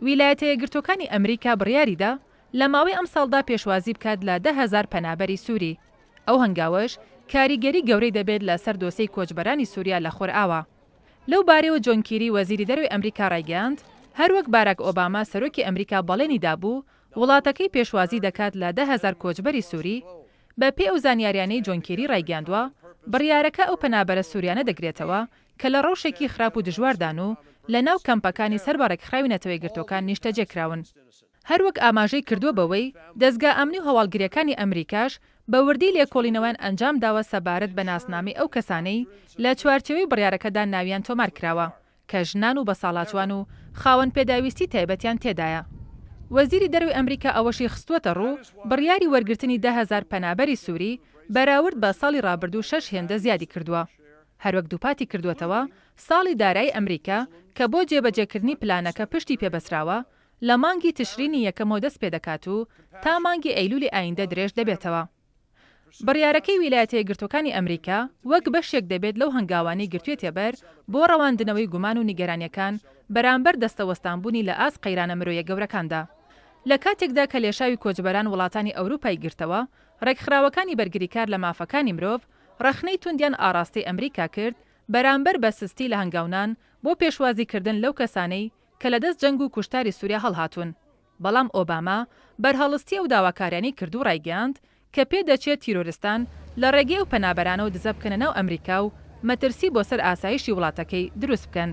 ویلایەتە یەکگرتووەکانی ئەمریکا بڕیاریدا لە ماوەی ئەمساڵدا پێشوازی بکات لە 10,000 پەنابەری سووری، ئەو هەنگاوەش کاریگەری گەورەی دەبێت لەسەر دۆسێی کۆچبەرانی سووریا لە خۆرئاوا. لەو بارەیەوە جۆن کیری وەزیری دەرەوەی ئەمریکا ڕایگەیاند، هەروەک باراک ئۆباما سەرۆکی ئەمریکا بەڵێنی دابوو وڵاتەکەی پێشوازی دەکات لە 10,000 کۆچبەری سووری، بە پێی ئەو زانیاریانەی جۆن کیری ڕایگەیاندوە، بڕیارەکە ئەو پەنابەرە سووریانە دەگرێتەوە کە لە ڕەوشێکی خراپ و دژواردان و لە ناو کەمپەکانی سەر بە ڕێکخراوی نەتەوەیەکگرتووەکان نیشتەجێ کراون. هەروەک ئاماژەی کردووە بەوەی دەزگا ئەمنی و هەواڵگرییەکانی ئەمریکاش بە وردی لێکۆڵینەوەیان ئەنجامداوە سەبارەت بە ناسنامەی ئەو کەسانەی لە چوارچێوەی بڕیارەکەدا ناویان تۆمار کراوە کە ژنان و بەساڵاچوان و خاوەن پێداویستی تایبەتیان تێدایە. وەزیری دەرەوەی ئەمریکا ئەوەشی خستووەتەڕوو، بڕیاری وەرگرتنی 10,000 پەنابەری سووری بەراورد بە ساڵی رابردوو شەش هێندە زیادی کردووە. هەروەک دووپاتی کردووەتەوە، ساڵی دارایی ئەمریکا کە بۆ جێبەجێکردنی پلانەکە پشتی پێبەسراوە، لە مانگی تشرینی یەکەمەوە دەستپێدەکات و تا مانگی ئەیلولی ئایندە درێژ دەبێتەوە. بڕیارەکەی ویلایەتە یەکگرتووەکانی ئەمریکا وەک بەشێک دەبێت لەو هەنگاوانەی گرتوویەتیەبەر بۆ ڕەواندنەوەی گومان و نیگەرانییەکان بەرامبەر دەستەوەستانبوونی لە ئاست قەیرانە مرۆیە گەورەکاندا. لە کاتێکدا کە لێشاوی کۆچبەران وڵاتانی ئەوروپای گرتەوە، ڕێکخراوەکانی بەرگریکار لە مافەکانی مرۆڤ ڕەخنەی توندیان ئاڕاستەی ئەمریکا کرد بەرامبەر بە سستی لە هەنگاونان بۆ پێشوازیکردن لەو کەسانەی کە لەدەست جەنگ و کوشتاری سوریا هەڵهاتوون. بەڵام ئۆباما بەرهەڵستی ئەو داواکاریانەی کردو ڕایگەیاند کە پێدەچێت تیرۆرستان لە ڕێگەی ئەو پەنابەرانەوە دزە بکەنە ناو ئەمریکا و مەترسی بۆ سەر ئاسایشی وڵاتەکەی دروست بکەن.